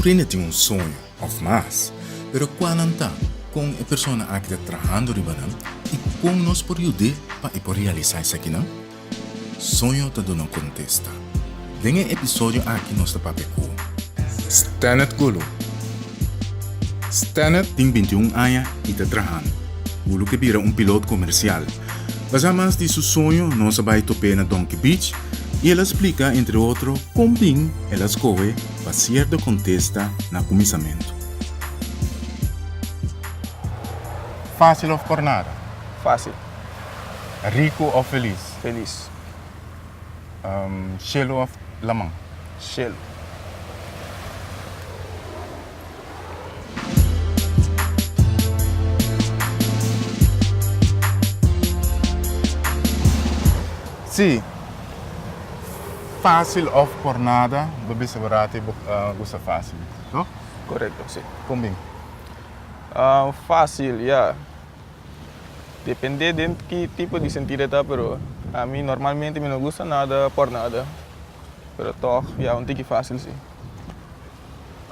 Tur hende tin un soño, òf mas. Pero kua nan ta? Kon e persona aki ta trahando riba nan? I kon nos por yud'é pa e por realisá esakinan? Soño ta duna kontesta. Den e episodio aki nos ta papia ku. Stannet Gulu. Stannet tin bintiun aña i ta trahando. Gulu ke bira un pilot komersial. Basá mas di su soño nos a bai top'é na Donkey Beach i el a splika entre otro kon bin el a skohe pa sierto kontesta na kuminsamentu. Fásil òf pòrnada? Fásil. Riku òf felis? Felis. Shelu òf laman? Shelu. Sí. Fásil òf pòrnada, bo bisa bo rati bo gusta fásil, no? Korekto, sí. Kon bin? Fásil, ya. Depende den ki tipo di sentido e ta, pero ami normalmente mi no gusta nada por nada, pero tog ya un tiki fácil si.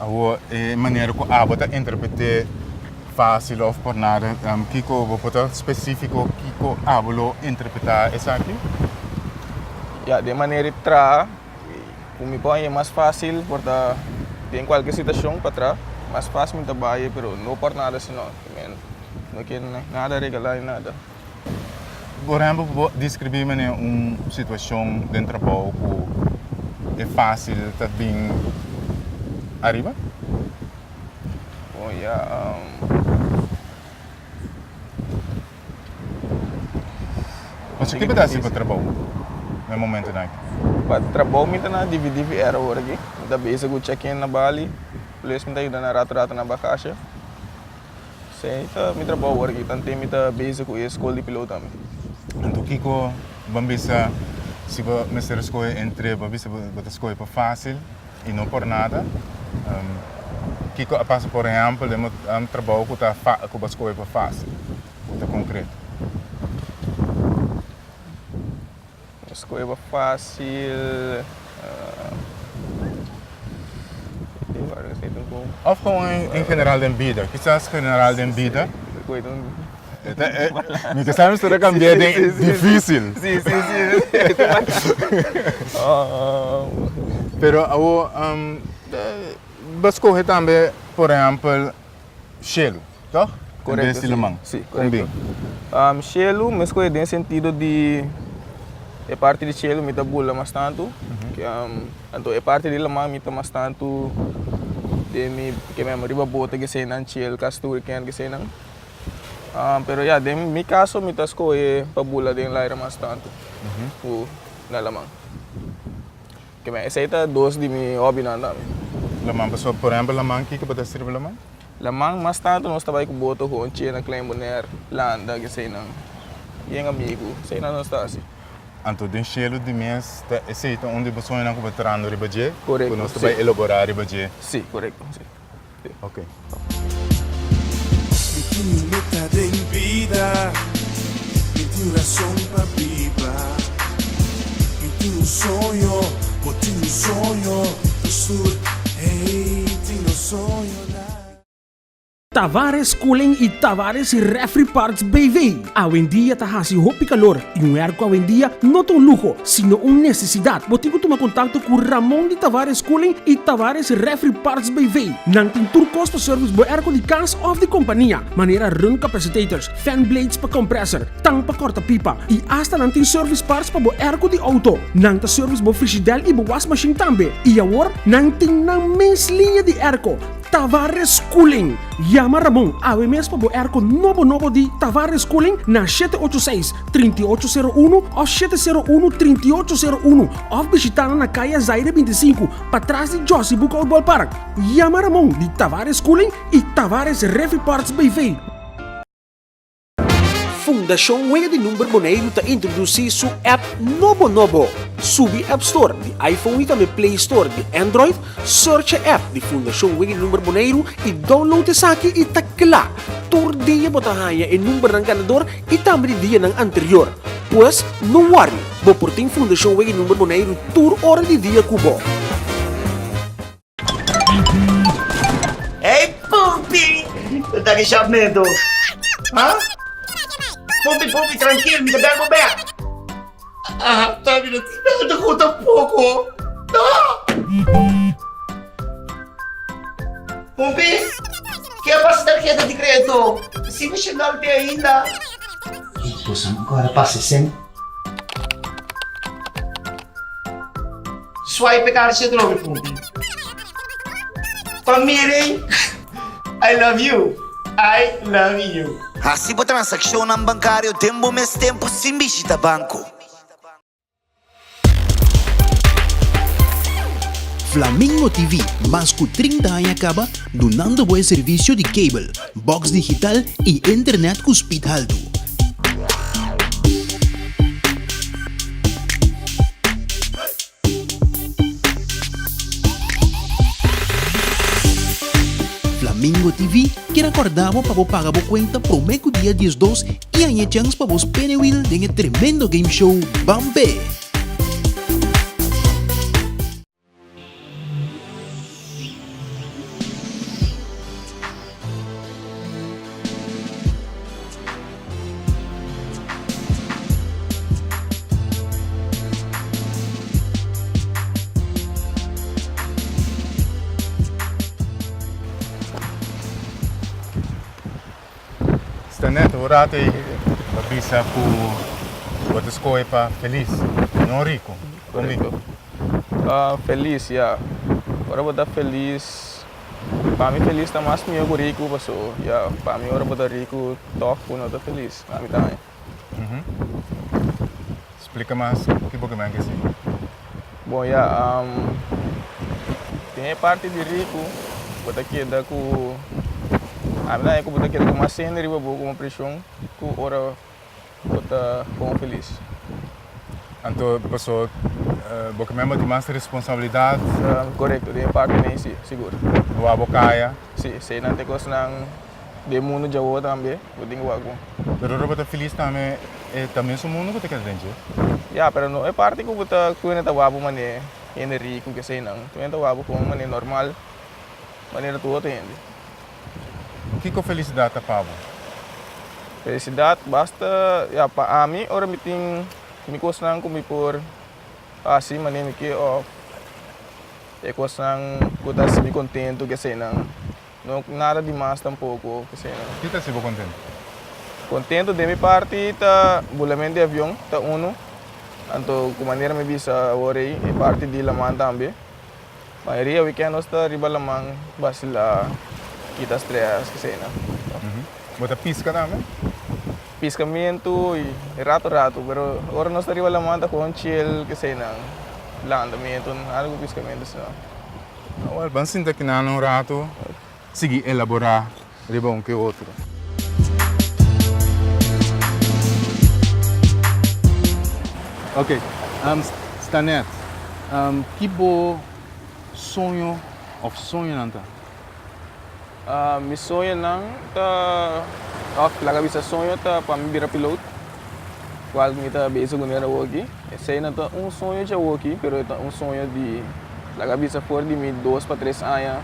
Awor e manera ku abo ta interpret'é fácil òf por nada, kiko bo por ta spesífiko kiko abo lo interpretá esaki? Ya, den manera di traha. Ku mi por haña mas fásil por ta den kualke situashon pa tra mas fásil mi ta bai pero no por nada si no no ke nada regalá ni nada. Por ehempel bo deskribí manera un situashon den trabou ku e fásil ta bin ariba? Bon ya. Pasobra ki bo ta hasi pa trabou na e momentonan aki? Pa trabou mi ta na DVDVR awor aki. Mi ta bezig ku check-in na Bali, plus mi ta yuda na rato rato na bagasje. Esei ta mi trabou awor aki, tanten mi ta bezig ku e skol di piloto tambe. Anto kiko bo a bisa si bo mester a skohe entre bo a bisa bo ta skohe pa fásil i no por nada? Kiko a pasa por ehèmpel den bo trabou ku ta ku bo a skohe pa fásil? Ku ta konkreto. Skohe pa fásil. Òf gewoon en general den bida. Kisas general den bida. Mi ta sa mester a kambia den difísil. Sí, sí, sí. Pero awor bo skohe tambe por ehèmpel shelu. Toch? Correcto, En bes di sí. laman. Sí, Kon correcto. bin? Shelu, mi escoge den sentido di e parti di shelu mi ta bula mas tantu, ke anto e parti di laman mi ta mas tantu den mi ke mi riba bote keseinan, chill, kas tur weekend keseinan. Pero ya, den mi kaso mi ta scoge pa bula den laira mas tantu ku na laman. Ke men esei ta dos di mi hobbynan tambe. Laman, pasobra por ehempel laman, kiko bo ta sirbi laman? Laman mas tantu nos ta bai ku boto ku un na Klein Bonaire, landa keseinan, yen amigu, eseinan nos ta hasi. Anto den shelu di mes ta esei ta un di bo soñonan ku bo ta trahando riba dje? Korekto, Ku nos ta si. bai elaborá riba dje? Si, korekto, si. Si. Oke. Mi tin un meta den bida, mi tin un rason pa biba. Mi tin un soño, bo tin un soño, nos tur, hey, tin nos soñonan. Tavares Cooling y Tavares Refri Parts BV. Awendia ta haci hopi calor y un airco awendia no ta un luho, sino un necesidad. Bo tin cu tuma contacto cu Ramon di Tavares Cooling y Tavares Refri Parts BV. Nan tin tur cos pa service bo airco di cas of di compania, manera run capacitators, fan blades pa compressor, tang pa corta pipa y hasta nan tin service parts pa bo airco di auto. Nan ta service bo frigidel y bo wasmachine tambe. Y awor nan tin nan mes liña di airco. Tavares Cooling. Yama Ramon awe mes pa bo airco nobo nobo di Tavares Cooling na shete ocho seis, trinta i ocho sero unu of shete sero unu, trinta i ocho sero unu of bishita nan na Kaya Zaire binti sinku patras di Jossy Boekhoudt Ballpark. Yama Ramon di Tavares Cooling y Tavares Refi Parts BV. Fundashon Wega di Number Boneiru ta introdusí su app nobo nobo. Subi App Store di iPhone i tambe Play Store di Android, search e app di Fundashon Wega di Number Boneiru i download esaki i ta kla! Tur dia bo ta haña e numbernan ganador i tambe di dianan anterior. Pues, no worry, bo por tin Fundashon Wega di Number Boneiru tur ora di dia ku bo. Hey Pumpi! Bo ta ki shapmento? Ha? Pumpi, Pumpi, trankil, mi ta bel bo bek. Ah, ta mi no tin nada ku tampoko. No! Pumpi, ke a pasa tarheta di kredito? Si mi shenal te ainda. Boso no kòrda pasa esei? Swipe e karchi atrobe, Pumpi. Pa miren, I love you, I love you. Hasi bo transakshonnan bankario den bo mes tempu sin bishita banko. Flamingo TV mas ku 30 aña kaba dunando bo e servisio di cable, box digital i internet ku speed haltu. Flamingo TV kier a korda bo pa bo paga bo kuenta promé ku dia 12 i haña e chèns pa bo spin e wil den e tremendo game show Ban P'e! Sta net un rato ei pa bisa ku bo ta skohe pa felis, no riku. Korekto. Felis, ya. Ora bo ta felis, pa mi felis ta mas mihó ku riku paso ya pa mi ora bo ta riku tòg bo no ta felis, pa mi ta haña. Splika mas ki bo ke men ke si. Bon ya, den e parti di riku bo ta keda ku, ami ta haña ku bo ta keda ku mas hende riba bo komo preshon ku ora bo ta kon felis. Anto paso bo ke men bo tin mas responsabilidat? Korekto, den e parti nei si, sigur. Bo wak bo kaya? Si, eseinan ta e kosnan den mundu djawo tambe bo tin ku wak bo. Pero ora bo ta felis tambe e ta mesun mundu ku ta keda den dje? Ya, pero no e parti ku bo ta ku hende ta wak bo manera hende riku keseinan. Tur hende ta wak bo kon manera normal, manera tur otro hende. Kiko felisidat ta pa bo? Felisidat basta, ya, pa ami ora mi tin mi kosnan ku mi por hasi manera mi ke òf e kosnan ku ta hasi mi kontentu keseinan. No nada di mas tampoko keseinan. Ki ta hasi bo kontentu? Kontentu den mi parti ta bulament di avion ta unu, anto ku manera mi bisa awor ei e parti di laman tambe. Mayoria weekend nos ta riba laman basila, kita stress, keseinan. Bo ta piska tambe? Piskamentu y rato rato, pero ora nos ta riba laman ta gewoon chill, keseinan, landamentu, nada ku piskamentu asina. Awor ban sinta kinan un rato, sigui elabora riba un ke otro. Ok, Stanet, ki bo soño of soñonan ta? Mi soñonan ta, of laga bisa soño ta pa mi bira piloot, cual mi ta bezig cu nera awoki. Esey no ta un soño dje awoki, pero e ta un soño di laga bisa for di mi dos pa tres aña.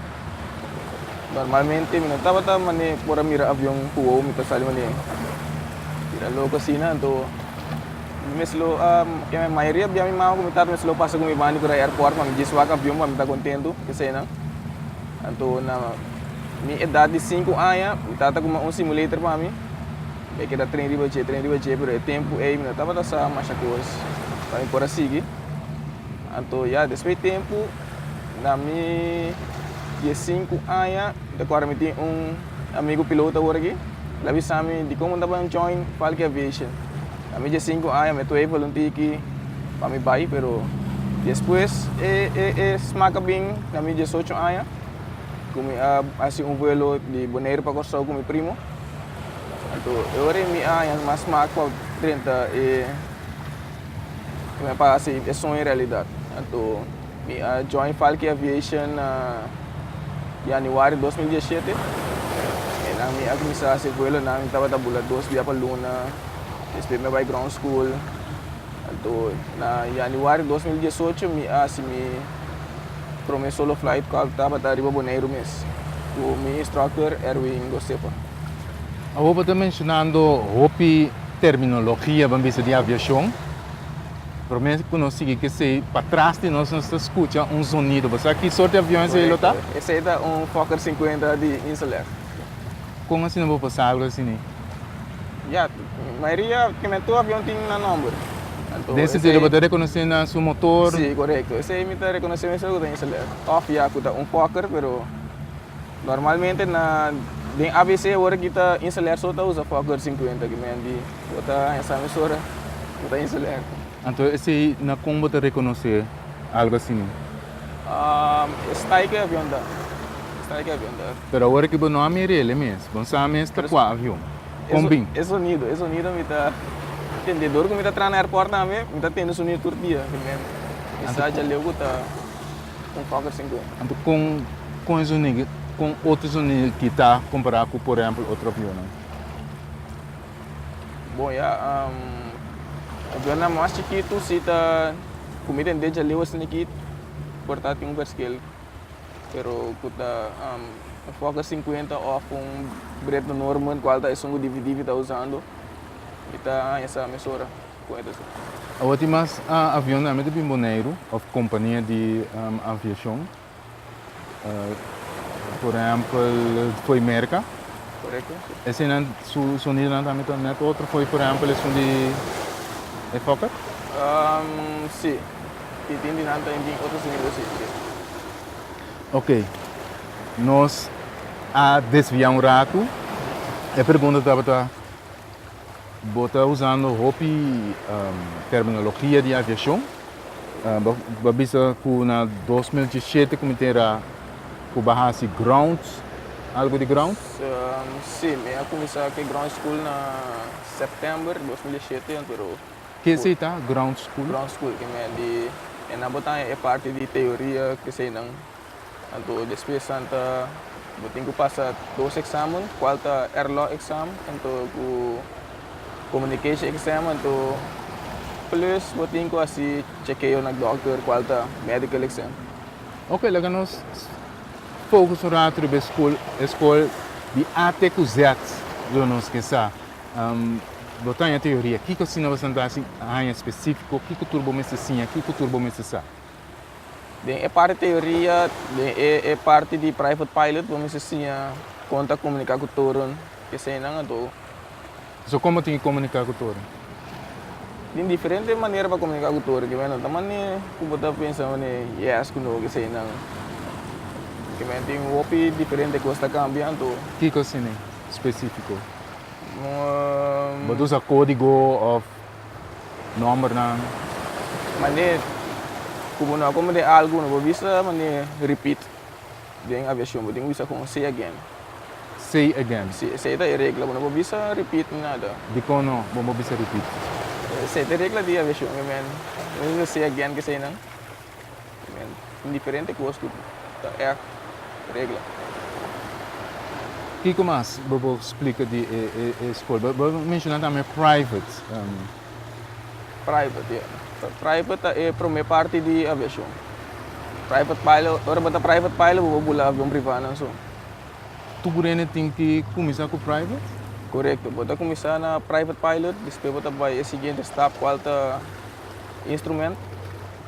Normalmente mi no tabata mane por a mira avion ku wou mi ta sali mane bira loko asina, anto mi mes lo a ke mayoria bia mi mama ku mi tata mes lo pasa ku mi banda ku airport pa mi djis wak avion pa mi ta kontentu eseinan. Anto na mi edat di sinku aña mi tata kuma un simulator pa mi, mi a keda train riba dje train riba dje pero e tempu ei mi no tabata sa masha kos pa mi por a sigui. Anto ya despues di tempu na mi diesinku aña mi ta kòrda mi tin un amigu piloto awor aki, el a bisa mi dikon bo no ta bai join Falke Aviation. Na mi diesinku aña mi a twijfel un tiki pa mi bai pero despues e e smak a bin na mi diesocho aña ku mi a hasi un vuelo di Boneiru pa Kòrsou ku mi primo. Anto e ora ei mi a haña mas smak pa drenta e. Mi a pa hasi e soño realidad. Anto mi a join Falky Aviation na januari 2017. Einan mi a cuminsa hasi vuelonan, mi tabata bula dos bia pa luna, despues mi a bai ground school. Anto na januari 2018 mi a hasi mi prome solo flight cual tabata riba Boneiru mes. Ku mi instructor Erwin Gosepa. Awor bo ta mencionando hopi terminologia ban bisa di aviacion. Prome ku nos sigui ke esei patras di nos nos ta scucha un zonido. Bo sa ki sort di avion esei lo ta? Correcto. Esei ta un Fokker 50 di Insel Air. Kon asina bo por sa algo asina? Ya, mayoria kimen tur avion tin nan nomber. Anto Den sentido bo ta rekonosé nan su motor? Sí, korekto. Esei mi ta rekonosé mesora ku ta Insel Air. Òf ya ku ta un Fokker, pero normalmente na den ABC ora ki ta Insel Air so ta usa Fokker 50 kimen di bo ta haña sa mesora ku ta Insel Air. Anto esei na kon bo ta rekonosé algo asina? E style ku e avion ta. E style ku e avion ta. Pero awor ki bo no a mira el e mes, bo no sa mes ta kua avion. Kon bin? E sonido, e sonido mi ta tende. Dor ku mi ta traha na airport tambe, mi ta tende sonido tur dia. Mi sa djaleu ku ta un Fokker 50. Anto kon kon e sonido, kon otro sonido ki ta kompará ku por ehèmpel otro avionnan? Bon ya, avionnan mas chikitu si ta ku mi tende djaleu asina aki por ta tin un verschil. Pero ku ta Fokker 50 òf un Britten Norman kual ta esun ku Divi Divi ta usando mi ta haña sa mesora kon e ta ser. Awor tin mas avion tambe ta bin Boneiru òf kompania di aviashon por ehèmpel fo'i Merka. Korekto, si. Eseinan su sonidonan tambe ta nèt otro fo'i por ehèmpel esun di e Fokker? Si. I tin di nan ta tin otro sonido si, si. Ok, nos a desvia un ratu. E pregunta tabata, bo ta usando hopi terminologia di aviashon. Bo a bisa ku na 2017 ku mi tin ra ku bo a hasi ground, algu di ground? Si, mi a kuminsá ku e ground school na sèptèmber 2017, pero Ke esei ta ground school? Ground school ke men di e nan bo ta haña e parti di teoria keseinan. Anto despues nan ta bo tin ku pasa dos eksamen kual ta air law exam anto ku communication exam anto plus bo tin ku hasi chekeo na dokter kual ta medical exam. Ok laga nos focus un rato riba e skol e skol di A te ku Z lo nos ke sa. Bo ta haña teoria. Kiko asina bo ta hasi haña spesífiko? Kiko tur bo mester siña? Kiko tur bo mester sa? Den e parti teoria, den e parti di private pilot bo mester siña kon ta komuniká ku toren, eseinan anto. So kon bo tin ki komuniká ku toren? Tin diferente manera pa komuniká ku toren. Ke no ta manera ku bo ta pensa manera yes ku no eseinan. Ke men tin hopi diferente kos ta kambia anto. Kiko asina spesífiko? Bo ta usa kódigo òf nòmbernan? Manera ku bo no a komprendé algu, no por bisa manera repeat den aviashon. Bo tin ku bisa kon say again. Say again. Si, esei ta e regla. Bo no por bisa repeat ni nada. Dikon no bo por bisa repeat? Esei ta e regla di aviashon. Bo bisa say again keseinan. Tin diferente kos ku ta ègt regla. Kiko mas bo por splika di e skol? Bo menshoná tambe private. Private, ya. Private ta e promé parti di aviashon. Private pilot, ora bo ta private pilot bo por bula avion privá nan so. Tur hende tin ki kuminsá ku private? Korekto. Bo ta kuminsá na private pilot, despues bo ta bai e siguiente stap kual ta instrument.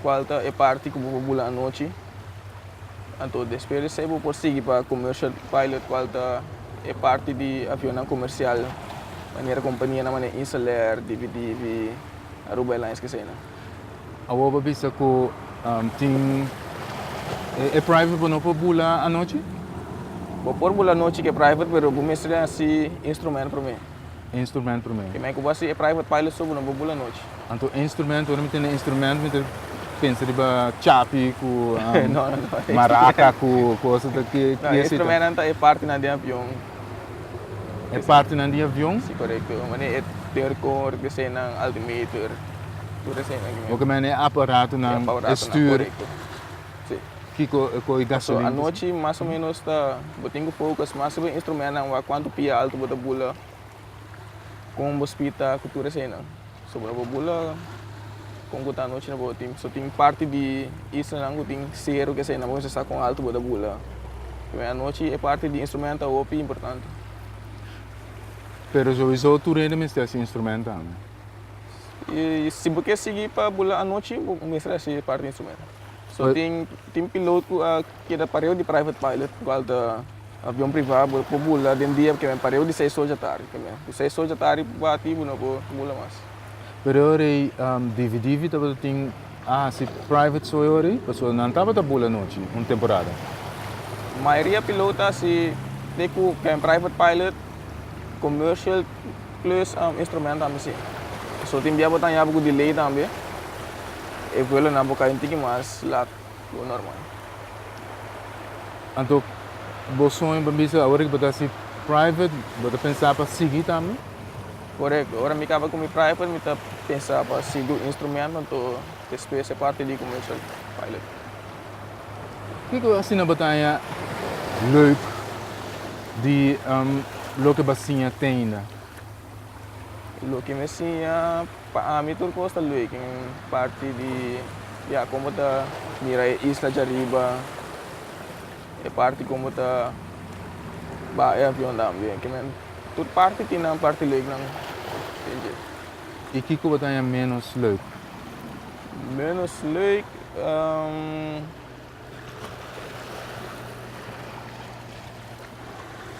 Cual ta e parti cu bo por bula anochi. Anto despues di esey bo por sigui pa commercial pilot cual ta e parti di avionnan comercial manera companianan manera Insel Air, DVDV, Aruba Airlines keseynan. Awor bo bisa cu tin e private bo no por bula anochi? Bo por bula anochi cu e private pero bo mester haci instrument prome. Instrument prome. Ke men ku bo hasi e private pilot so bo no por bula anochi. Anto instrument, ora mi tende instrument mi ta pensa riba chapi ku No, no, no. maraka ku cosa ta ke No, instrumentnan ta e partinan di avion. E partinan di avion? Si, korekto. Manera e terkor, eseinan, altimeter, tur eseinan. Bo ke men e aparatonan, e stuur. Korekto. Si. Kiko e koe gasolin? So anochi mas o menos ta bo tin ku focus mas riba e instrumentnan wak kuantu pia altu bo ta bula, kon bo speed ta ku tur eseinan. So bo no por bula kon ku ta anochi no por tin so tin parti di islanan ku tin seru ku eseinan bo mester sa kon altu bo ta bula. Ke anochi e parti di instrument ta hopi importante. Pero souiso tur hende mester hasi instrument tambe. I si bo ke sigui pa bula anochi bo mester hasi e parti di instrument. So tin tin piloot ku a keda pareu di private pilot kual ta avion priva bo por bula den dia ke men pareu di seis or djatardi ke men ku seis or djatardi bati bo no por bula mas. Pero ora ei Divi Divi tabata tin a hasi private so e ora ei pasobra nan tabata bula anochi un temporada. Mayoria piloot ta hasi te ku ken private pilot, commercial plus instrument tambe si. So tin bia bo ta haña bo ku delay tambe e vuelonan por kai un tiki mas lat ku normal. Anto bo soño pa bisa awor ku bo ta hasi private bo ta pensa pa sigui tambe? Korekto, ora mi kaba ku mi private mi ta pensa pa sigui instrumento anto despues e parti di commercial pilot. Kiko asina bo ta haña leuk di loke bo a siña te ainda? Loke mi a siña pa ami tur kos ta leuk en parti di ya kon bo ta mira e isla djariba, e parti kon bo ta baha e avion tambe. Tur parti tin nan parti leuk nan den dje. I kiko bo ta haña ménos leuk? Ménos leuk?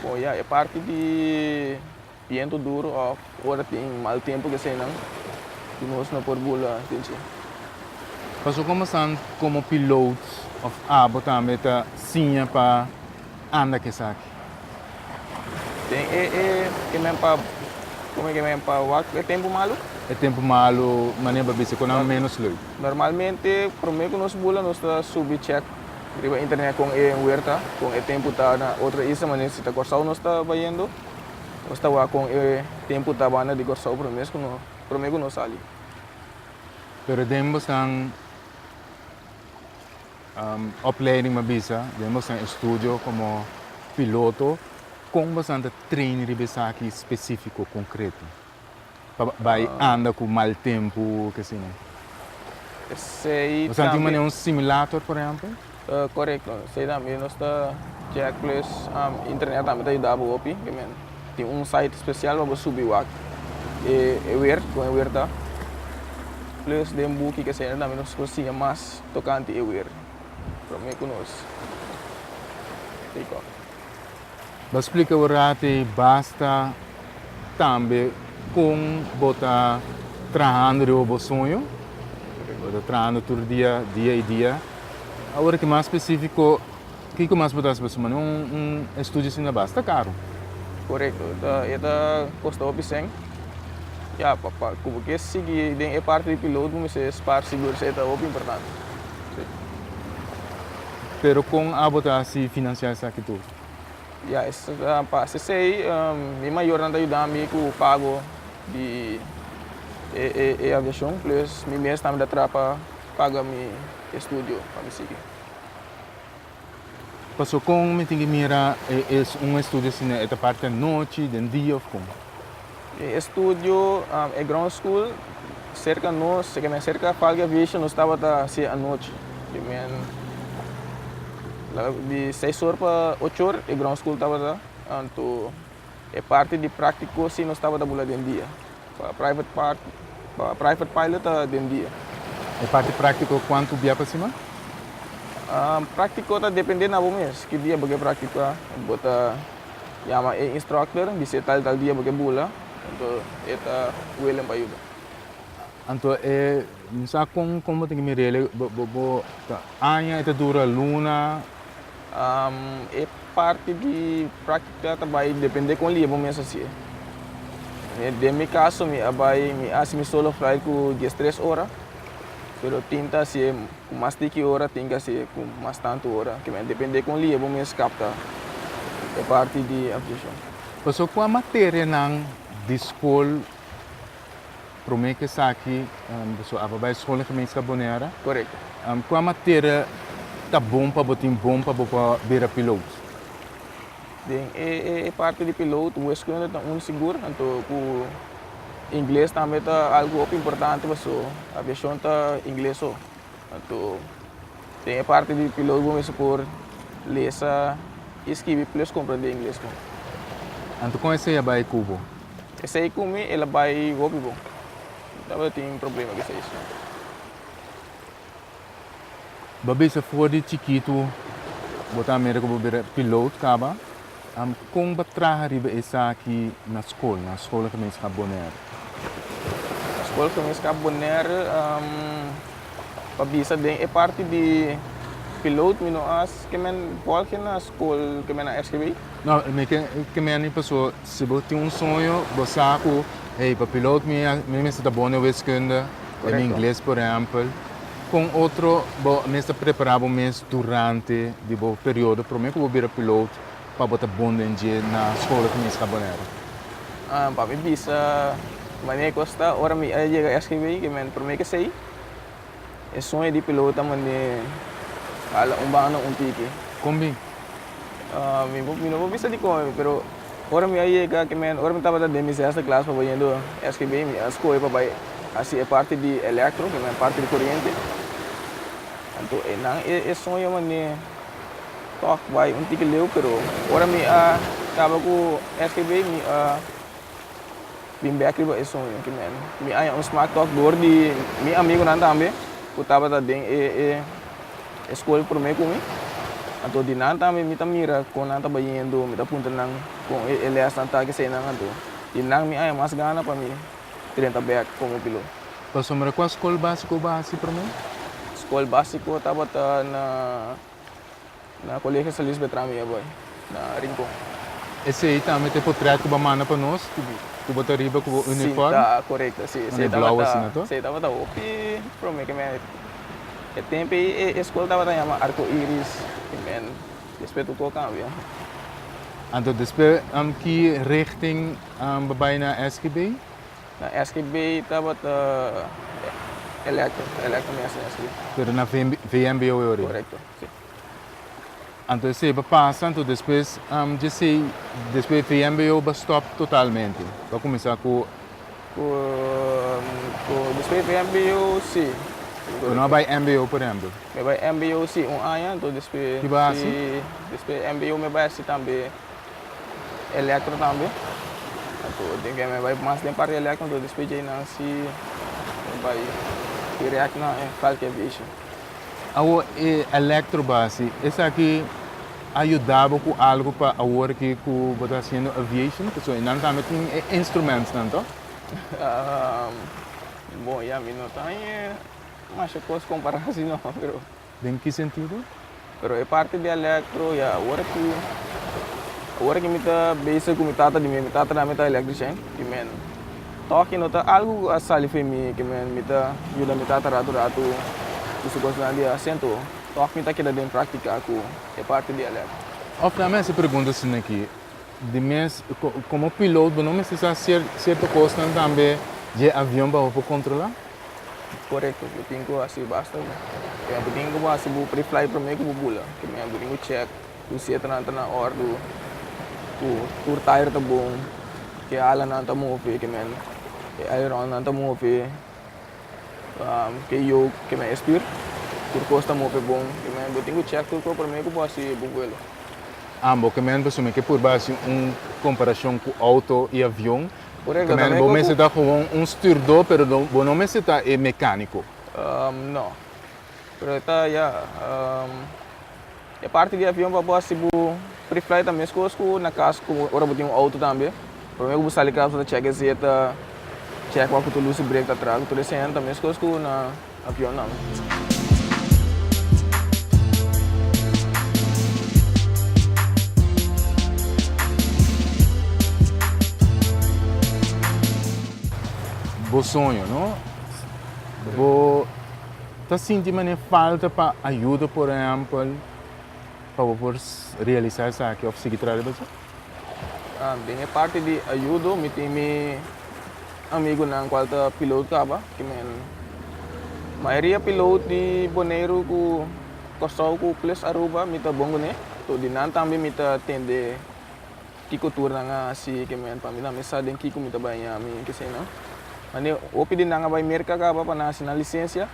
Bon ya e parti di bientu duru òf ora tin mal tempu keseinan ku nos no por bula den dje. Pasobra komo san komo piloot òf abo tambe ta siña pa anda ku esaki? Den e e ke men pa come ke men pa wak e tempu malu? E tempu malu manera bo bisa ku nan menos leuk. Normalmente prome ku nos bula nos ta subi check riba internet kon e weer ta, kon e tempu ta na otro isla manera si ta Kòrsou nos ta bayendo nos ta wak kon e tempu ta banda di Kòrsou prome ku no prome ku nos sali. Pero den bosan Opleiding m'a bisa den boso estudio komo piloto, kon boso ta train riba esaki spesifiko, konkreto? Pa bai anda ku mal tempu ke asina. Esei Boso tin manera un simulator por ehempel? Korekto, esei tambe nos ta check plus internet tambe ta yuda bo hopi. Tin un site spesial pa bo subi wak e wer, kon e wer ta. Plus den buki ke esei tambe nos por siña mas. Tokante e weer promé ku nos take off. Bo a splika bo rato ei basta tambe kon bo ta trahando riba bo soño. Bo ta trahando tur dia, dia i dia. Awor ki mas spesífiko, kiko mas bo ta hasi pa su? Un estudio asina basta karu. Korekto, e ta kosta hopi sèn. Ya, pa pa ku bo ke sigui den e parti di piloto bo mester spaar sigur esei ta hopi importante. Si. Pero kon abo ta hasi finansiá esaki tur? Ya, es pa hasi esei mi mayornan ta yuda mi ku pago di e e e aviashon plus mi mes tambe ta traha pa paga mi estudio pa mi sigui. Paso kon mi tin ki mira e es un estudio asina e ta parti anochi, den dia of kon? E estudio e ground school serka nos, serka Falk Aviation nos tabata hasi anochi. Di men di seis or pa ocho or e ground school tabata anto e parti di practico si nos tabata bula den dia. Pa private part, pa private pilot ta den dia. E parti practico cuanto bia pa siman? Practico ta depende na bo mes, ki dia bo ke practica. Bo ta yama e instructor, bis'e tal tal dia bo ke bula, anto e ta willing pa yuda. Anto e, mi sa con con bo tin ke mir'el, bo bo bo ta aña, e ta dura luna? E parti di práktika ta bai dependé kon lia bo mes hasié. Den mi kaso mi a bai mi hasi mi solo flight ku diestres ora, pero tin ta hasié ku mas tiki ora, tin ke hasié ku mas tantu ora. Ke men dependé kon lia bo mes kapta e parti di aviashon. Pasobra kua materianan di skol Prome ku esaki boso a bai Scholengemeenschap Bonaire. Korekto. Kua materia ta bon pa bo tin bon pa bo por bira piloot? Den e parti di piloot wiskunde ta un sigur, anto ku ingles tambe ta algu hopi importante paso aviashon ta ingles so. Anto den e parti di piloot bo mester por lesa. i skibi plus komprendé ingles bon. Anto kon esei a bai ku bo? Esei ku mi el a bai hopi bon. Mi tabata tin problema ku esei si. Bo a bisa for di chikitu bo ta mira ku bo bira piloot kaba. Kon bo a traha riba esaki na skol, na Schoolgemeenschap Bonaire? Na Schoolgemeenschap Bonaire pa bisa den e parti di piloot mi no a ke men volge na skol ke men na SGB. No, mi ke ke men ni paso si bo tin un soño bo sa ku hey pa piloot mi mi mester ta bon den wiskunde, den ingles por ehempel. Kon otro bo mester prepara bo mes durante di bo periodo prome ku bo bira piloot pa bo ta bon den dje na Schola Gemeenschap Bonaire? Pa mi bisa manera ku esta ora mi a yega SGB ke men prome ke sei e soño di piloot ta mane hala un banda un tiki. Kon bin? Mi no por bisa dikon pero ora mi a yega ke men ora mi tabata den mi zesde klas pa bayendo SGB mi a skohe pa bai hasi e parti di elektro ke men parti di koriente anto einan e soño mane tòg bai un tiki leu pero ora mi a kaba ku SGB mi a bin bek riba e soño ke men mi a haña un smak tòg dor di mi amigunan tambe ku tabata den e E skol promé ku mi. Anto di nan tambe mi ta mira kon nan ta bayendo, mi ta puntra nan kon e lèsnan ta, keseinan. Anto di nan mi haña mas gana pa mi drenta bèk komo pilot. Pasobra kua skol básiko bo a hasi promé? Skol básiko tabata na. Na Colegio San Luis Beltrán mi a bai, na Rincon. Esei tambe ta e potret ku bo a manda pa nos, ku bo ta riba ku bo uniform? Si, ta korekto, si. Manera blou asina to? Esei tabata hopi prome ke men e tempu ei e skol tabata yama Arco Iris, ke men despues tur kos a kambia. Anto despues ki richting bo bai na SGB? Na SGB tabata elektro, elektro mi hasi na SGB. Pero na VMBO e ora ei? Korekto. Sí. Anto esei ba pasa, anto despues djesei, despues VMBO ba stop totalmente, ba cuminsa cu. Cu, cu despues VMBO sí. Bo no a bay MBO por ehempel? Mi a bay MBO sí un aña, anto despues. Ki ba haci? Despues MBO mi a bay haci tambe electro tambe, anto den ke mi a bay mas den parti electro, anto despues djei nan sí mi bay direct na Falke Aviation. Awor e electro basi, esaki a yuda bo ku algo pa awor aki ku bo ta hasiendo aviation? Pasobra nan tambe tin e instrumentsnan to? Bon ya mi no ta haña masha kos kompara asi no, pero. Den ki sentido? Pero e parti di electro ya awor aki, awor aki mi ta bezig ku mi tata di mi, mi tata tambe ta electrician i men Tòg i no ta algu ku a sali for mi ke men mi ta yuda mi tata ratu ratu ku su kosnan di asento. Tòg mi ta keda den praktika ku e parti di alèrt. Òf nan mester pregunta asina aki, di mes komo pilot bo no mester sa sierto kosnan tambe dje avion pa bo por kontrolá? Korekto, bo tin ku hasi basta. Bo tin ku hasi bo pre-flight promé ku bo bula. Ke men bo tin ku chèk ku sietanan ta na òrdu, ku tur tayer ta bon. Ke alanan ta move, ke men e aileronnan ta move, ke yoke, ke men e stuur, tur kos ta move bon. Ke men bo tin ku check tur kos prome ku bo hasi bo vuelo. Ambo, ke men pasobra mi ke purba hasi un komparashon ku outo i avion. Korekto, Ke men bo mester ta gewoon un stuurdor pero bo no mester ta e mekaniko. No, pero e ta ya. E parti di avion pa bo hasi bo pre-flight ta meskos ku na kas ku ora bo tin un outo tambe. Prome ku bo sali kas bo ta chèk e zeta, chèk wak ku tur lus di brek ta traha ku tur esei ta meskos ku na avion tambe. Bo soño no? Bo. Ta sinti manera falta pa ayuda por ehempel pa bo por realisa esaki of sigui traha riba esaki? Den e parti di ayudo mi tin mi amigunan cual ta piloot caba ki men mayoria piloot di Boneiru cu Corsou cu plus Aruba mi ta bon cune to di nan tambe mi ta tende Kiko tur nan a hasi ke men pa mi tambe sa den kiko mi ta bai ñami kesei nan. Mane hopi di nan a bai Merka kaba pa nan hasi nan lisensia.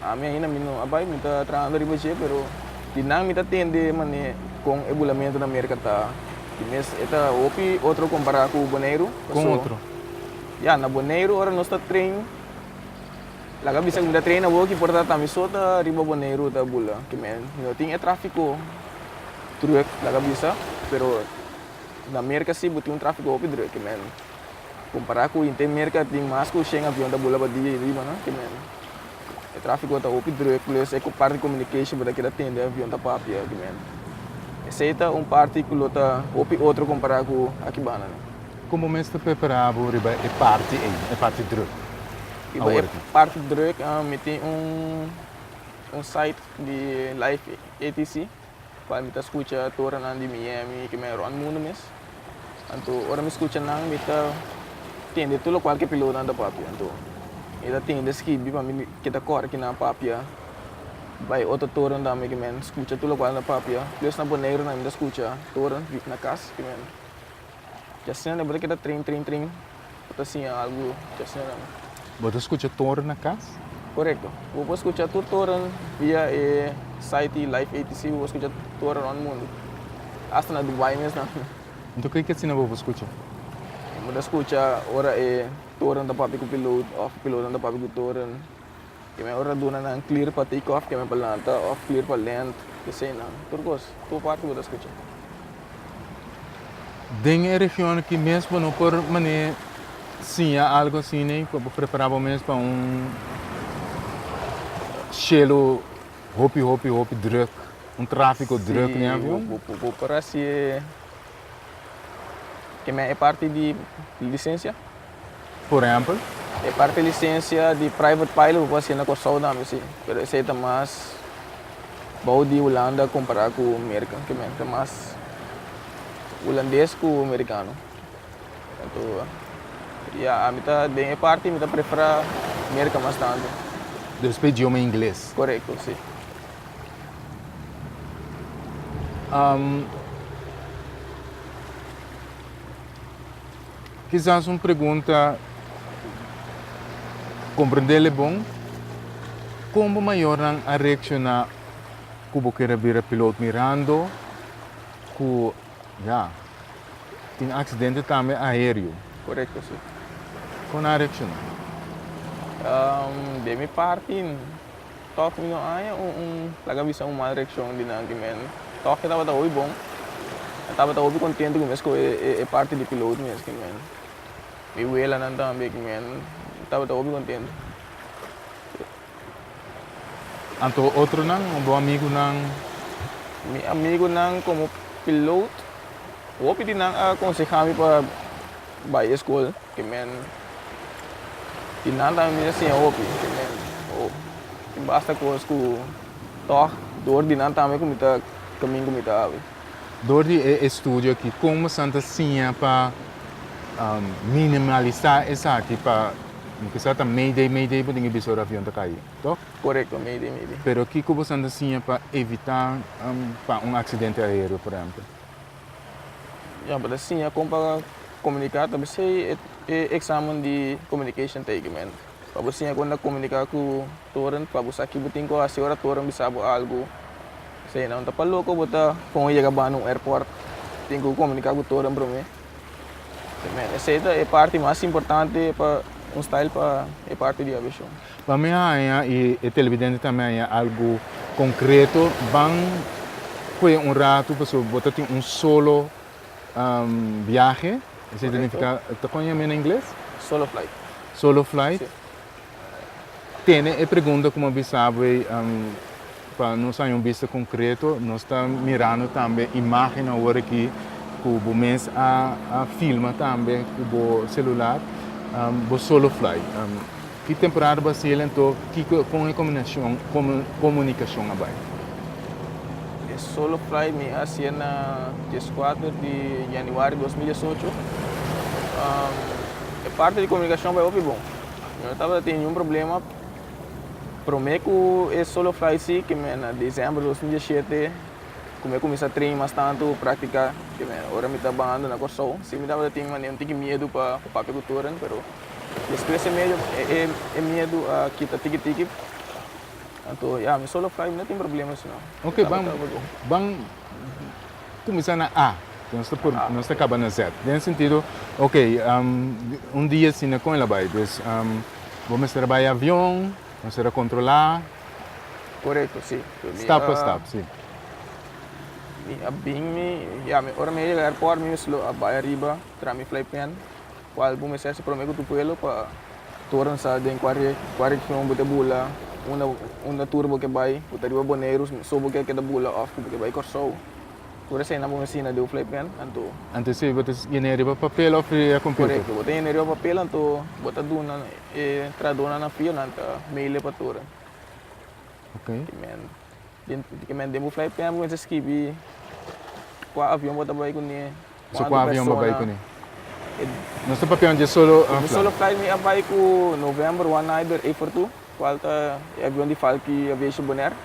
Ami ainda mi no a bai, mi ta trahando riba dje pero. Di nan mi ta tende mane kon e bulamentu na Merka ta. Di mes e ta hopi otro kompará ku Boneiru. Kon otro? Ya, na Boneiru ora nos ta train, laga bisa ku mi ta train awor ki por ta ta mi so ta riba Boneiru ta bula. Ke men no tin e tráfiko drùk laga bisa, pero na Merka si bo tin un tráfiko hopi drùk. Ke men kompará ku henter Merka tin mas ku shen avion ta bula pa dia riba nan. Ke men e tráfiko ta hopi drùk plus e parti communication bo ta keda tende avion ta papia. Ke men esei ta un parti ku lo ta hopi otro kompará ku aki banda nan. Kon bo mes ta prepará bo riba e parti ei, e parti drùk? Riba e parti drùk mi tin un un site di live ATC kual mi ta skucha torennan di Miami ki men rònt mundu mes. Anto ora mi skucha nan mi ta tende tur lokual ku e pilotonan ta papia. Anto mi ta tende skibi pa mi keda kòrda ki nan a papia bai otro toren tambe ki men skucha tur lokual nan ta papia. Plus na Boneiru nan mi ta skucha toren na kas ki men. Djasina bo ta keda trin trin trin bo ta siña algu djasina tambe. Bo ta skucha toren na kas? Korekto. Bo por skucha tur toren via e site di Live ATC bo por skucha toren rònt mundu. Asta na Dubai mes tambe. Anto kiko asina bo por skucha? Bo ta skucha ora e toren ta papia ku pilot òf pilotonan ta papia ku toren. Keme ora duna nan clear pa take off, keme pa lanta of clear pa land, eseinan. Tur kos, tur parti bo ta skucha. Den e region aki mes bo no por mane siña algo asina pa bo prepara bo mes pa un shelu hopi hopi hopi druk, un trafiko druk den avion? Si, bo por hasi keme e parti di lisensia. Por ehempel? E parti licencia di private pilot bo por hacié na Kòrsou tambe si, pero esei ta mas bou di Hulanda kompará ku Merka, ke men ta mas hulandes ku merikano. Anto ya ami ta den e parti mi ta preferá Merka mas tantu. Dus pa idioma ingles? Korekto, si. Kisas un pregunta comprendele bon, Con bo mayornan a reacciona cu bo kere bira pilot mirando cu, ya, tin accidente tambe aereo? Corecto, si. Con nan a reacciona? De mi parti, Tòg mi no haña un un laga bisa un mal reakshon di nan ki men tòg e tabata hopi bon. E tabata hopi kontentu ku mi a skohe e e parti di piloto mes ki men. Mi welanan tambe ki men tabata hopi kontentu. Anto otronan, bo amigunan? Mi amigunan komo piloto, hopi di nan a konsehá mi pa bai e skol. Ke men di nan tambe mi a siña hopi. Ke men oh tin basta kos ku tòg dor di nan tambe ku mi ta kamin ku mi ta awe. Dor di e estudio aki kon bosan ta siña pa minimalisá esaki pa mi kisa ta mayday mayday bo tin ke bisa ora avion ta kai, tòg? Korekto, mayday mayday. Pero kiko bosan ta siña pa evitá pa un aksidente aereo por ehèmpel? Ya bo ta siña kon pa komuniká ta bisei e eksamen di communication tekemen. Pa bo siña kon ta komuniká ku toren pa bo sa ki bo tin ku hasi ora toren bisa bo algu. Esei nan ta pa loko bo ta kon yega banda un airport tin ku komuniká ku toren promé. Esei ta e parti mas importante pa un style pa e parti di aviashon. Pa mi haña i e televidente tambe haña algu konkreto, ban kue un ratu pasobra bo ta tin un solo biahe, esei ta nifiká, ta kon yam'é na ingles? Solo flight. Solo flight. Si. Tene e pregunta ku mi a bisa bo ei pa nos haña un bista konkreto, nos ta mirando tambe imágen awor aki ku bo mes a filma tambe ku bo selular, bo solo flight. Ki temporada bo a seli anto kiko kon e kombinashon komunikashon a bai? E solo flight mi a hasié na dieskuater di yanüari 2018. E parti di komunikashon bai hopi bon. Mi no tabata tin niun problema. Promé ku e solo flight si ke mi na desèmber 2017 ku mi a kuminsá train mas tantu praktika ke mi ora mi ta bahando na Kòrsou si mi tabata tin manera un tiki miedu pa papia ku toren pero Despues e medio e miedu a kita tiki tiki. Anto ya mi solo fly mi no tin problema si no. Ok ban ban kuminsá na A nos ta por nos ta kaba na Z den sentido ok un dia asina kon el a bai dus bo mester a bai avion bo mester a kontrolá. Korekto si. Stap pa stap si. Mi a bin mi ya mi ora mi a yega airport mi mes lo a bai ariba tra mi flight plan cual bo mester haci prome cu tu pueblo pa toren sa den cua cua region bo ta bula unda unda tur bo ke bai bo ta riba Boneiru so bo ke keda bula of cu bo ke bai Corsou tur eseinan bo mester yena den bo flight plan anto. Anto si bo ta yena riba papel of riba computer? Corecto bo ta yena riba papel anto bo ta duna e tradunan na fio nan ta mail e pa toren. Ok. Den ke men den bo fly plan bo mester skibi kua avion bo ta bai kuné, So kuantu kua avion bo bai persona. kuné? Nos ta papia dje solo Mi fly. solo flight mi a bai ku November one nider eight four two, kual ta e avion di Falky Aviation Bonaire.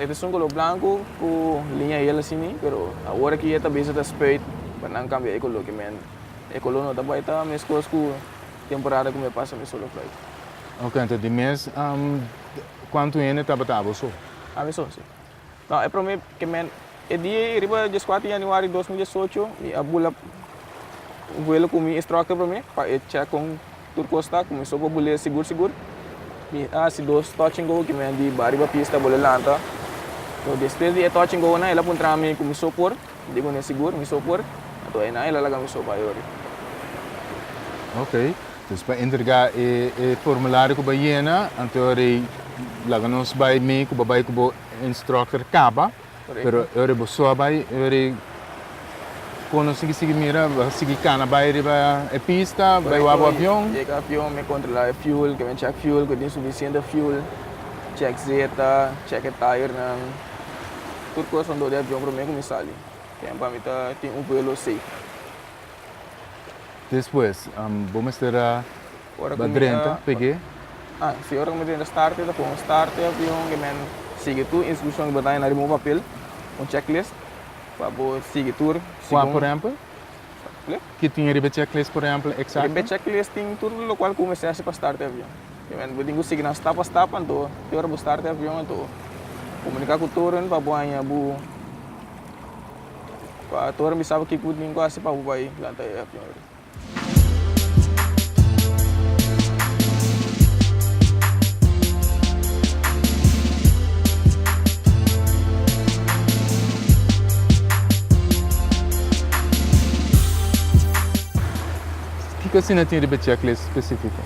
E ta esun kolor blanku ku liña hel asini, pero awor aki e ta bisa ta spuit pa nan kambia e kolor ke men e kolor no ta bai ta meskos ku temporada ku mi a pasa mi solo flight. Ok, anto di mes Kuantu hende tabata abo so? Ami so, si. No, e prome ke men e dia ei riba dieskuater januari 2018 mi a bula un vuelo ku mi instructor prome pa e check kon tur kos ta, ku mi so por bul'e sigur sigur. Mi a hasi dos touch and go ke men di ba riba pista bole lanta. So despues di e touch and go nan el a puntra mi ku mi so por, mi di ku ne sigur mi so por, anto einan el a laga mi so bai ori. Ok. Dus pa entrega e e formulario ku bo a yena, anto ora ei laga nos bai mee ku bo bai ku bo instructor kaba, pero e ora ei bo so a bai, e ora ei kon nos sigui sigui mira, bo a sigui kana bai riba e pista, bai wak bo avion. Yega avion, mi kontrola e fuel, ke mi check fuel, ku tin sufisiente fuel, check zeta, check e tayernan, tur kos rondó di avion promé ku mi sali, ken pa mi ta tin un vuelo safe. Despues, bo mester a ba drenta, peg'é. Ah, si, ora ku mi drenta start e ta pon start e avion, ke men sigui tur instrukshon ku bo ta haña riba un papel, un checklist, pa bo sigui tur Kua por ehèmpel? Ki tin riba e checklist por ehèmpel eksakto? Riba e checklist tin tur lokual ku bo mester hasi pa start e avion. Ke men bo tin ku sigui nan stap pa stap, anto te ora bo start e avion anto komuniká ku toren pa bo haña bo. Pa tur mi saba kiko tin ku hasi pa bo bai lanta e avion eri. Kiko asina tin riba e checklist spesifiko?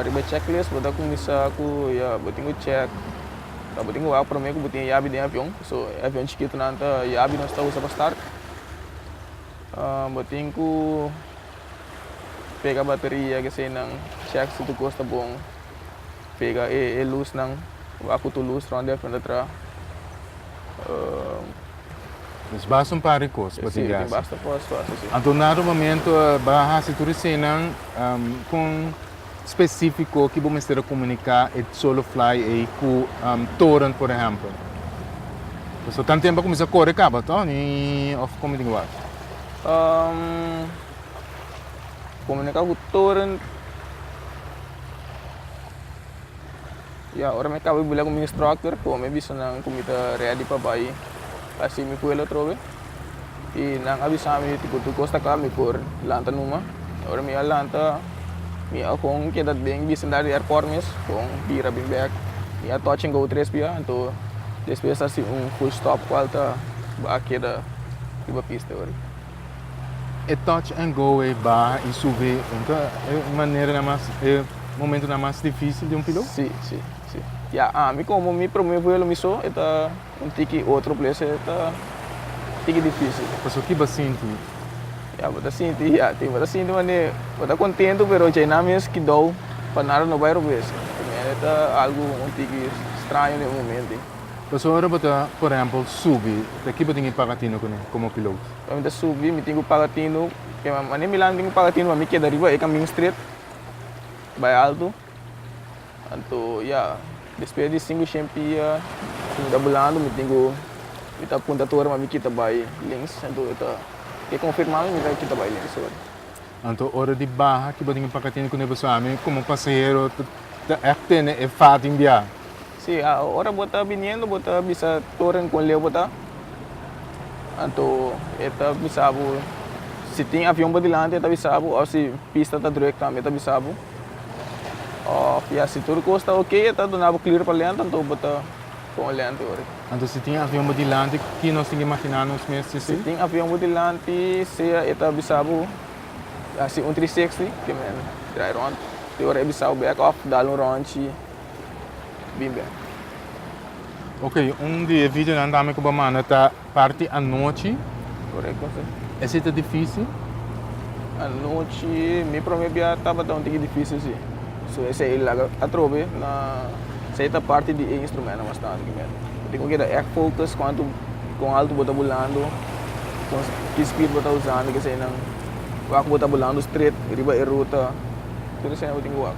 Riba e checklist bo ta kuminsá ku ya bo tin ku check. Ta bo tin ku wak promé ku bo tin e yabi den avion, so e avion chikitunan ta yabi nos ta usa pa start. Bo tin ku pega bateria keseinan, chèk si tur kos ta bon, pega e lusnan, wak ku tur lus rònt di avion ta traha. Dus basta un par di kos bo tin di Sí, hasi. tin basta kos pa hasi, sí. Anto na un momento bo a hasi tur eseinan kon. Spesífiko ki bo mester a komuniká e solo fly ei ku toren por ehèmpel? Pasobra tan tempu a kuminsá kore kaba tò ni òf komo tin ku wak? Komuniká ku toren ya ora mi kaba di bula ku mi instructor ku mi bisa nan ku mi ta ready pa bai hasi mi vuelo atrobe. I nan a bisa mi ku tur kos ta kla mi por lanta numa. Ora mi a lanta mi a kon keda den bisindario di airport mes kon bira bin bek. Mi a touch and go tres bia anto despues a hasi un full stop kual ta a keda riba pista ora. E touch and go ei baha i subi ta e maneranan mas e momentonan mas dificil di un piloto? Si si si. Ya ami komo mi prome vuelo mi so e ta. Un tiki otro plese ta tiki dificil. Pasobra ki bo a sinti? Ya, bo ta sinti, ya, tin bo ta sinti mane bo ta contento pero djei nan mes kidou pa nada no bai robes. Primer e ta algo un tiki straño den e momento ei. Pasobra ora bo ta, por ehempel, subi, ta ki bo tin ki paga tino kuné komo piloto? Ora mi ta subi mi tin ku paga tino, mane mi lanta tin ku paga tino pa mi keda riba e kamin stret bai alto. Anto ya, despues di sinku shen pia ku mi ta bulando mi tin ku mi ta punta tur ora ma mi kita bai links anto e ta ke konfirma mi mi ta kita bai links ora. Anto ora di baha ki bo tin ku paka tene ku ne pasobra ami komo pasahero ta. ta ègt tene e fatin bia. Sí, ora bo ta biniendo bo ta bisa toren kon leu bo ta, anto e ta bisa bo si tin avion bo dilanti e ta bisa bo òf si pista ta drùk tambe e ta bisa bo òf ya si tur kos ta oke e ta duna bo clear pa lènt anto bo ta pon lènt ora. Anto si tin avion bo dilanti ki nos tin ke imaginá nos mes si si? Si tin avion bo dilanti sea e ta bisa bo hasi un 360 ke men draai rònt te ora e bisa bo bèk òf dal un ròntchi. Bin bek. Ok, un di e videonan tambe ku bo a manda ta parti anochi. Korekto, si. Esei ta difísil? Anochi, mi promé bia tabata un tiki difísil, si. So esei laga atrobe na esei ta parti di e instrumentonan bastante ki mester. Bo tin ku keda ègt focus kuantu kon altu bo ta bulando, kon ki speed bo ta usando, keseinan. Wak bo ta bulando straight riba e ruta, tur esei bo tin ku wak.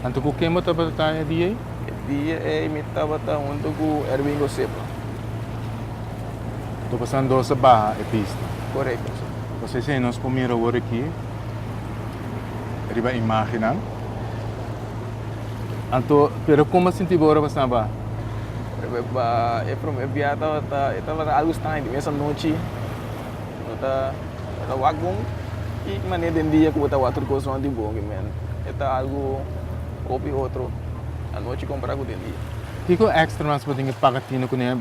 Anto ku ken bo tabata ta e dia ei? E dia ei mi tabata huntu ku Erwin Gosepa. Anto pasan dos a baha e pista? Korekto, si. Pasobra esei nos por mira awor aki riba imagennan. Anto, pero kon bo a sinti bo ora bo staba baha? Ora e prome bia tabata, e tabata algu straño di mes anochi. Bo ta wak bon ki manera den dia ku bo ta wak tur kos rònt di bo men e ta algu hopi otro anochi kompara ku den dia. Kiko extra mas bo tin ke paga tino kuné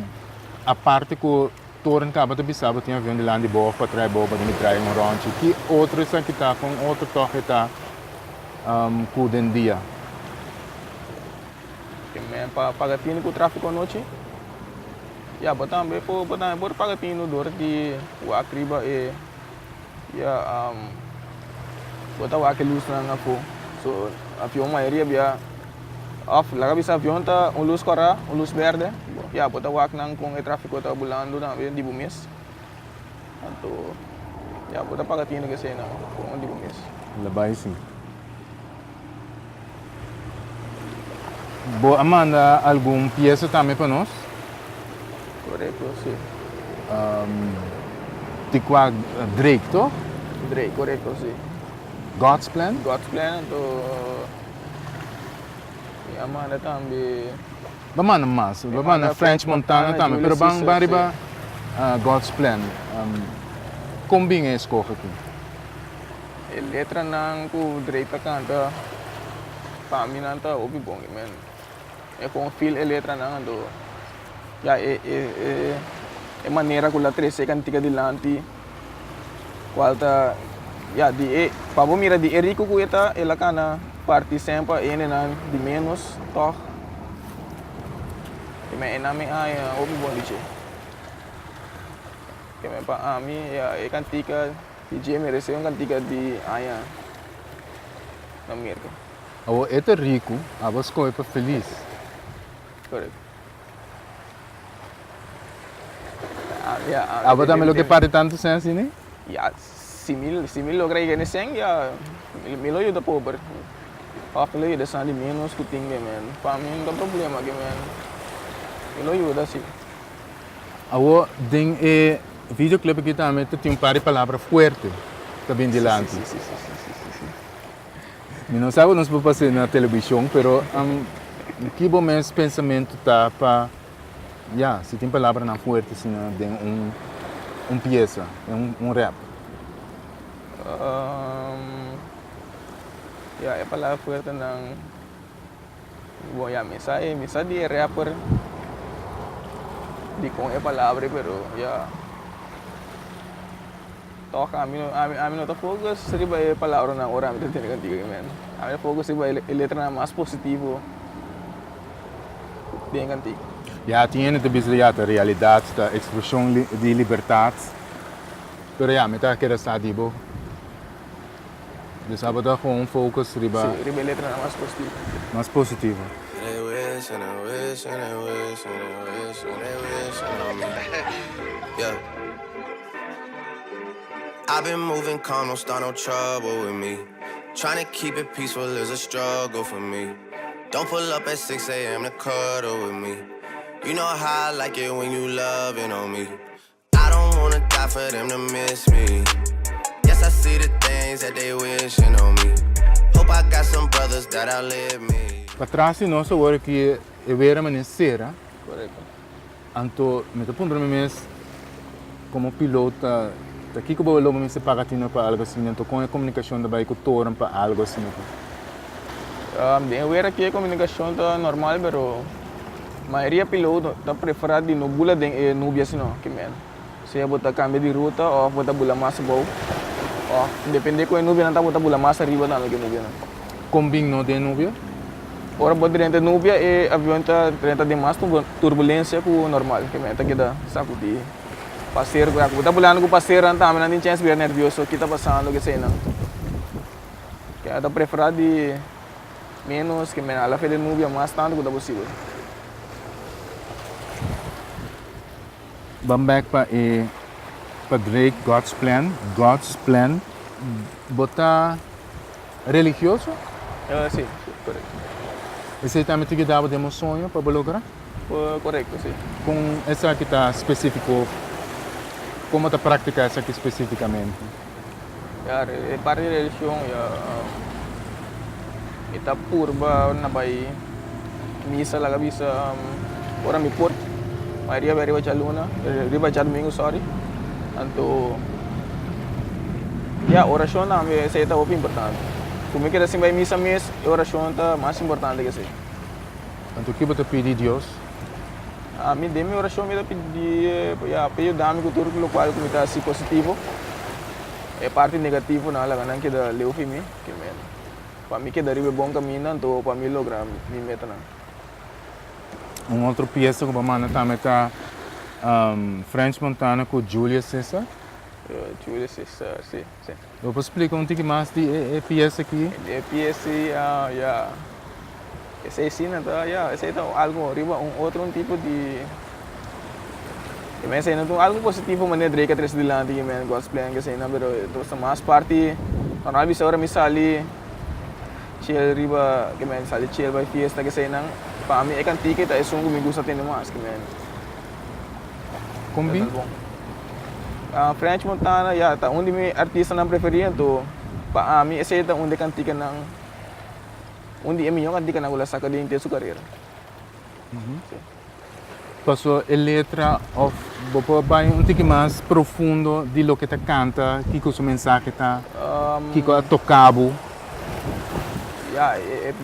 aparte ku toren kaba ta bisa bo tin avion dilanti bo of patras bo bo tin ke trae un ròntchi ki otro esaki ta kon otro tòg e ta ku den dia? Ke men pa paga tino ku trafiko anochi? Ya, bo tambe por, bo tambe por paga tinu dor di wak riba e, ya, bo ta wak e lusnan afó. So, avion mayoria bia, òf laga bisa avion ta un lus kòrá, un lus bèrdè. Ya, bo ta wak nan kon e tráfiko ta bulando tambe di bo mes. Anto, ya, bo ta paga tinu ku eseinan kon di bo mes. La bai si. Bo a manda algun piesa tambe pa nos? Korekto, si. Di kua Drake, toch? Drake, korekto, si. God's Plan? God's Plan, anto mi a manda tambe. Bo a manda mas, bo a manda French Montana tambe, pero ban ban riba God's Plan. Kon bin e eskoge aki? E letranan ku Drake ta kanta pa mi nan ta hopi bon i men e kon feel e letranan anto ya e e e manera ku la trese e kantika dilanti kual ta ya di e pa bo mira di e riku ku e ta el a kana parti semper e hendenan di menos tòg i men e nan mi haña hopi bon di dje ke men pa ami ya e kantika. Di dje meresé un kantika di aña na Merka. Awor e ta riku, abo a skohe pa felis. Korekto. Abo tambe lo ke parti tantu sen asina? Ya, si mi si mi logra yega n'e sen, ya mi lo yuda pober. Òf mi lo yuda esnan di ménos ku tin den men. Pa mi no ta problema ke men. Mi lo yuda si. Awor den e videoclip aki tambe ta tin un par di palabra fuerte ta bin dilanti. Mi no sa ku nos por pas'é na televishon pero ki bo mes pensamentu ta pa ya si tin palabranan fuerte asina den un un piesa, den un rap? Ya e palabra fuertenan. Bon ya mi sa e mi sa di e rapper dikon e palabra ei pero ya tòg ami no ami no ta focus riba e palabranan ora ami ta tene kantiga aki men ami ta focus riba e letranan mas positivo den kantiga. Ya tin hende ta bisa ya ta realidat ta ekspreshon di libertat pero ya mi ta kere sa di bo. Dus abo ta gewoon focus riba. Sí, riba e letranan mas positivo. Mas positivo. I don't wanna die for them to miss me. Yes, I see the things that they wishing on me. Hope I got some brothers that outlive me. Patras di nos awor aki e wera manera sera. Korekto. Anto mi ta puntra mi mes komo piloto ta kiko bo lo mester paga tino pa algo asina? Anto kon e komunikashon ta bai ku toren pa algo asina aki? Den e wera aki e komunikashon ta normal pero mayoria piloto ta prefera di no bula den e nubia asina kimen. Sea bo ta kambia di ruta òf bo ta bula mas abou òf depende kon e nubianan ta bo ta bula mas ariba tambe ku e nubianan. Kon bin no den e nubia? Ora bo drenta e nubia e avion ta drenta den mas turbulensia ku normal ke men ta keda sakudí pasero ku bo ta bulando ku paseronan tambe nan tin chèns bira nèrvioso ki ta pasando keseinan ke nan ta preferá di ménos ke men hala fe den nubia mas tantu ku ta posibel. Ban bek pa e pa Drake God's Plan God's Plan bo ta religioso? Si, si, korekto. Esei tambe ta yuda bo den bo soño pa bo logra? Korekto, si. Kon esaki ta spesifiko? Kon bo ta praktika esaki spesifikamente? Ya, e parti di religion ya mi ta purba na bai misa laga bisa ora mi por mayoria bai riba djaluna riba djadumingu sorry anto ya orashon tambe esei ta hopi importante ku mi keda sin bai misa mes e orashon ta mas importante ke esei. Anto ki bo ta pidi Dios? Ami den mi orashon mi ta pidi ya pa yuda mi ku tur lokual ku mi ta hasi positivo. E parti negativo nan laga nan keda leu fi mi, ke men pa mi keda riba e bon kaminda anto pa mi logra mi metanan. Un otro piesa ku bo a manda tambe ta French Montana ku Julius Caesar. Julius Caesar, si, si. Bo por splika un tiki mas di e piesa aki? E piesa ya. Esei si nan ta, ya, esei ta algo riba un otro un tipo di i men esei no ta un algo positivo manera Drake a trese dilanti i men God's plan ke eseinan pero e ta mas parti normal bisa ora mi sali chill riba ke men sali chill bai fiesta ke eseinan pa mi e kantika ta esun ku mi gusta tende mas ke men Kon bin? French Montana ya ta un di mi artistanan preferi anto pa ami esei ta un di e kantikanan. Un di e mihó kantikanan ku el a saka den henter su karera. Sí. Paso e letra òf bo por bai un tiki mas profundo di loke ta kanta, kiko su mensahe ta, kiko a toka bo? Ya,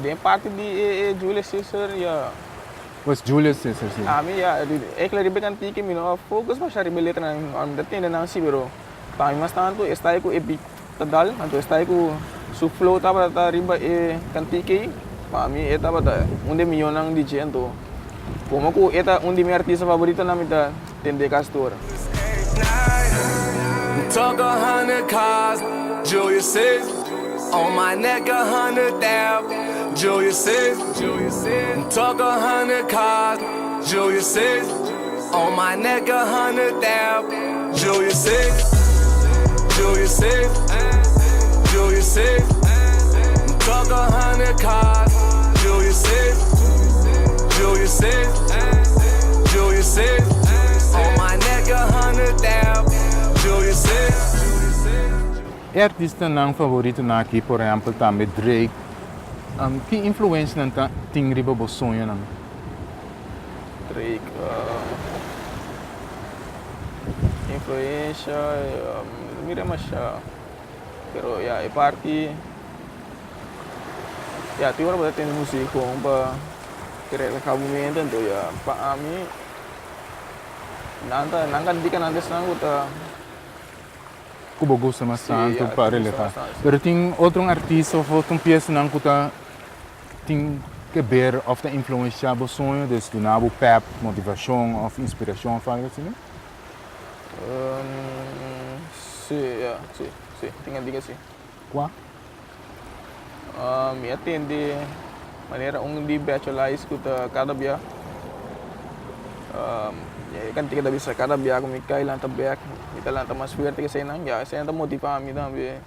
den parti di e Julius Caesar, ya. Pues Julius Caesar, si. Ami, ya, e riba e kantika mi no a focus masha riba e letranan, mi ta tende nan si, pero pa mi mas tantu e style ku e beat ta dal, anto e style ku su flow tabata ta riba e kantika ei, pa mi e tabata un di e mihónan di dje, anto komo ku e ta un di mi artista favoritonan mi ta tende kasi tur ora. E artistanan favoritonan aki, por ehempel tambe Drake, ki influencia nan ta tin riba bo soñonan? Drake, Influencia, no ta mira masha, pero ya e parti, ya tin ora bo ta tende music kon pa relaha bo mente, anto ya pa ami nan ta nan kantikanan ta esnan ku ta. Ku bo gusta mas tantu pa relaha. Pero tin otro artista of otro piesanan ku ta tin ke ber of ta influencia bo soño, dus duna bo pep, motivacion of inspiracion of algo asina? Si, ya, si, si, tin a diga si. Kua? Mi a tende manera un di Bachelais ku ta kada bia, e kantika ta bisa kada bia ku mi kai lanta bek, mi ta lanta mas fuerte ke eseinan, ya eseinan ta motiva mi tambe.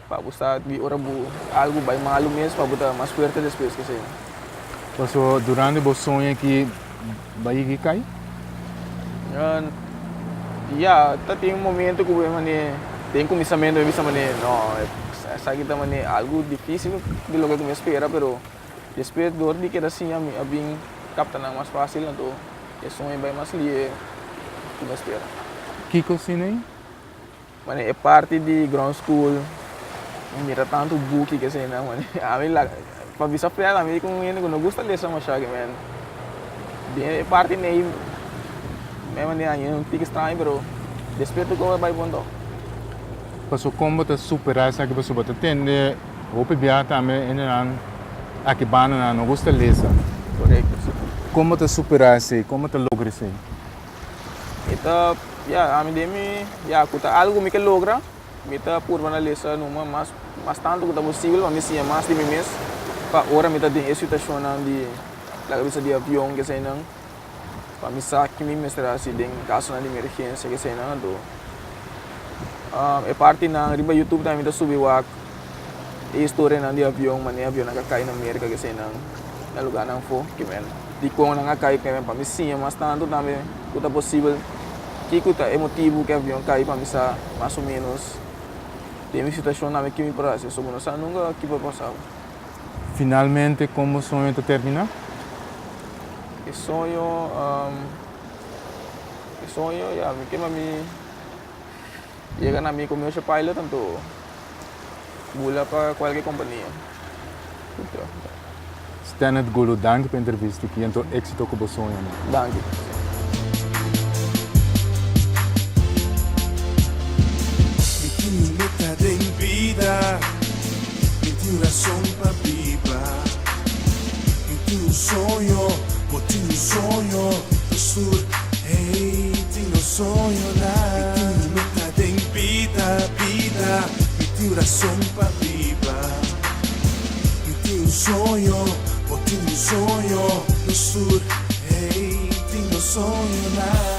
Pa bo sa di ora bo algu bai malu mes pa bo ta mas fuerte despues ke esei. Paso durante bo soño aki bai yigi kai? Ya, ta tin un momento ku bo mane den kuminsamentu bo bisa mane no. Esaki ta manera algu difísil di loke ku mi a spera, pero despues dor di keda siña mi a bin kapta nan mas fásil, anto e soño bai mas lihe ku mi a spera. Kiko asina ei? Manera e parti di ground school mi mira tantu buki ke eseinan manera ami la pa bisa fèl ami ku un hende ku no gusta lesa masha ke men den e parti nei mi manera haña un tiki straño pero despues tur kos a bai bon tòg. Paso kon bo ta superá esaki pasobra bo ta tende hopi biaha tambe hendenan aki banda nan no gusta lesa. Korekto si. Kon bo ta superá esei? Kon bo ta logra esei? Mi ta, ya, ami den mi, ya, ku ta algu ku mi ke logra, mi ta purba na lesa numa mas, mas tantu ku ta posibel pa mi siña mas di mi mes, pa ora mi ta den e situashonnan di, laga bisa di avion keseinan, pa mi sa ki mi mester hasi den kasonan di emergensia keseinan. Anto, e partinan riba youtube tambe mi ta subi wak e historianan di avion, manera avionnan ka kai na Merka keseinan, na lugarnan afó, kimen. Dikon nan a kai pa mi siña mas tantu tambe ku ta posibel kiko ta e motibu ku e avion kai pa mi sa mas o ménos den mi situashon tambe ke mi por hasi so bo no sa nunka ki por pasa. Finalmente kon bo soño ta terminá? E soño e soño ya mi ke pa mi yega na mi commercial pilot anto bula pa kualke kompania. Stennet Gulu danki pa entrevista aki anto exito ku bo soñonan. Danki. Mi tin un meta den bida, mi tin un rason pa biba. Mi tin un soño, bo tin un soño, nos tur, hey, tin nos soñonan. Mi tin un meta den bida, bida, mi tin un rason pa biba. Mi tin un soño, bo tin un soño, nos tur, hey, tin nos soñonan.